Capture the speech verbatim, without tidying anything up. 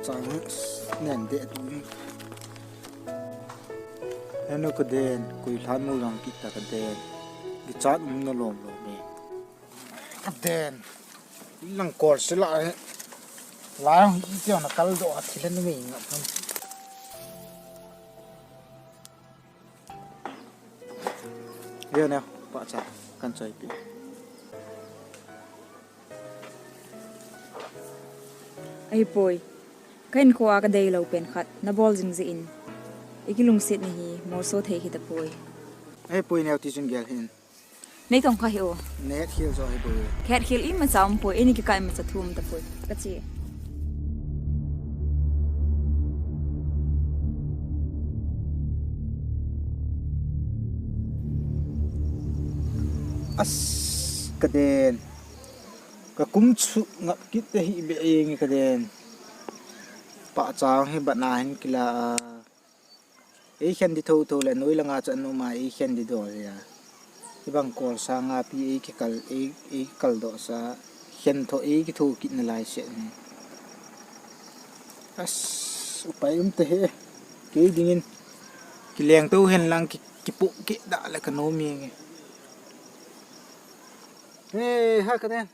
Chang nen de tu ni. Eno ka den, kui lhan mu lang kita ka den. Di chat um na lom lom ni. Ka den. Lang kol sila. Lang i tiang na kal do a thilen mi ngap. Ria neo, pahcha, kan choi pi. Ahipoi. Ka hinkho a ka deilou pen khat, na bol jing jeh in. I kilungset na hi, molso thei hita poi. Ahipoi neo ti jing gel hin. Nei tong kha hi o. Nei het khel jo hi poi. Ka het khel imacha um poi, eini kikah imacha thu um ta poi. Ka che. As, ka den. Ka kum chu ngap kit te hi be eng ka den. Pahcha hi bana hin kila a. Ei khen di tho tho le noi langa chan nu ma ei khen di do ya. Ibang kol sanga pi ei kikal, ei, ei kal do sa. Khen tho ei kitho kit na lai se ni. As, upai um te he. Kei dingin. Kileng to hen lang ki, kipu ki da le ka no mi nge. He, ha ka den.